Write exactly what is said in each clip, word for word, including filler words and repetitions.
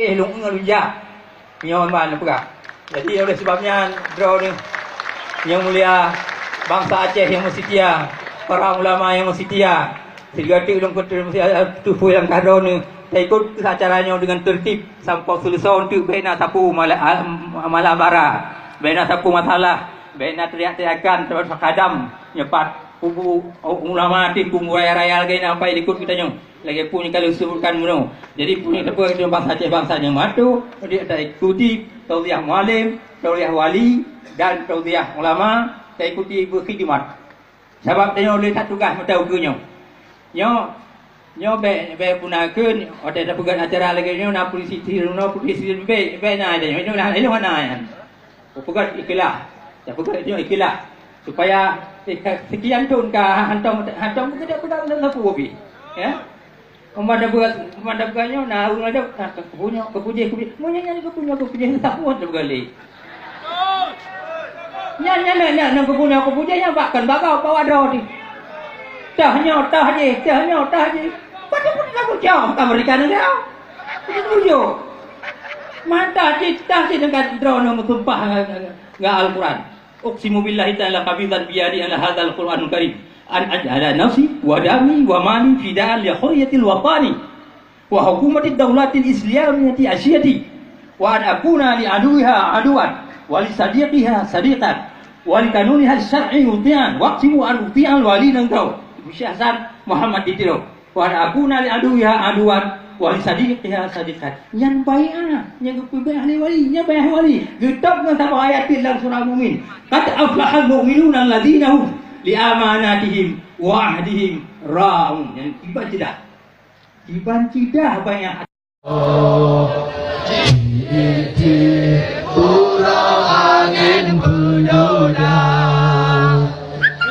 Eh, lôn ngon lôn jak. Nyoe ban peugah. Jadi, oleh sebab nyan, droeneuh nyang mulia, bansa Aceh nyang meusitia, para ulama nyang meusitia, sigoe teuk lôn kuteurimong tupeue langkah droeneuh, taikot keuh acara nyoe deungon tertib sampoe seuleusoe, eunteuk bèk na sapeue mala-, a-, malabara, bèk na sapeue masalah, bèk na teriak-teriakan, sabab sakadam nyoe pat kubu ulama, di kubu raya-raya lagèe nyan, pai likot geutanyoe. Lagèe peue nyang ka lôn seubutkan bunoe. Jadi, peue nyang teupeue keu bansa Aceh, bansa nyang meutô, jadi taikuti tauziah mualim, tauziah wali, dan tauziah ulama, taikuti beukhidmat. Sabab tanyoe lé that tugaih meuta ukeue nyoe. Nyoe, nyoe bèk, bèk puna kheun, watèe tapeugöt acara lagèe nyoe na polisi sireunoe, polisi sireumbek, bèk na, nyoe, nyoe na, nyoe na nyan. Tapeugöt ikhlas. Tapeugöt nyoe ikhlas. Supaya, eh, ka, sekian thon ka hantom, hantom keu geutanyoe peugah lam sapeue pih. Ya? Umat dah buat, umat dah buat nyoe, na ureueng ladôm, na keupunyok, keupujéh, keupujéh. Meunyoe nyan keupunyok, keupujéh, sapeue dah buat lé. Nyan, nyan, nyan, nyan, nyan keupunyok, keupujéh, nyan bak kon bagau, bak droe teuh. Tah nyoe, tah jih, tah nyoe, tah jih. Padahai pun lagu jauh, ka Amerika neugah. Itu tunjuk. Mantah cit, tah cit deungon droeneuh meusumpah ngon, ngon, ngon Al-Quran. Uqsimu billahi ta'ala qabidan biyadi ala hadzal Qur'anul Karim. An aj'ala nafsi wa dami wa mali fidaan li hurriyatil watani. Wa hukumatid daulatil islamiyati asyiyati. Wa an akuna li aduwiha aduwan. Wa li sadiqiha sadiqan. Wa li kanuniha syar'i muti'an. Wa uqsimu an uti'al wali nanggroe. Ibu Syekh Hasan Muhammad di Tiro. Wa an akuna li aduwiha aduwan, wa li sadiqiha sadiqan. Nyan bai'ah, nyang geupeubai'ah lé wali, nyan bai'ah wali. Geutôb ngon saboh ayat lam surah Mukmin. Qad aflahal mu'minuna alladzina hum li amanatihim wa ahdihim ra'un. Nyan kiban ceudah. Kiban ceudah bai'ah. Jiék-jiék uroe angén peunoda,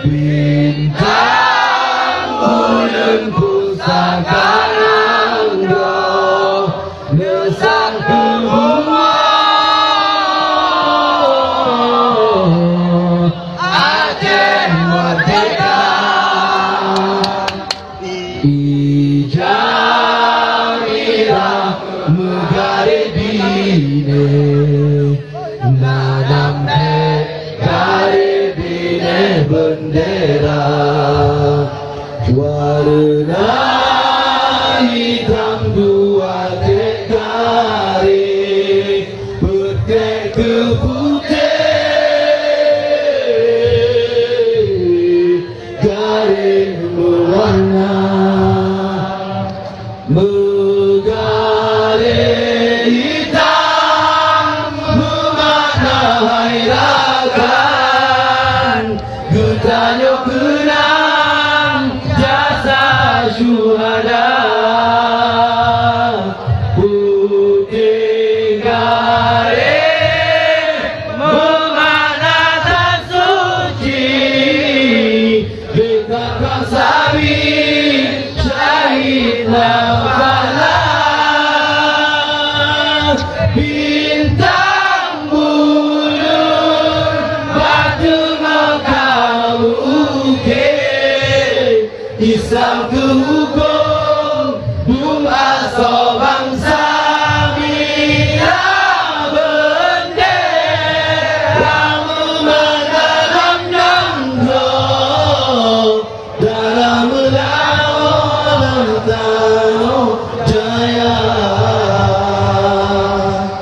bintang buleuen pusaka nanggroe, neusang keu umat Aceh merdeka. Ija mirah meugaréh binéh, na lam bèk garéh binéh beundera. Wareuna itam dua tèk garéh, peuet tèk keu putéh. Garéh meuwarna, meugaréh itam, meumakna hai rakan. Geutanyoe keunang jasa syuhada. Putéh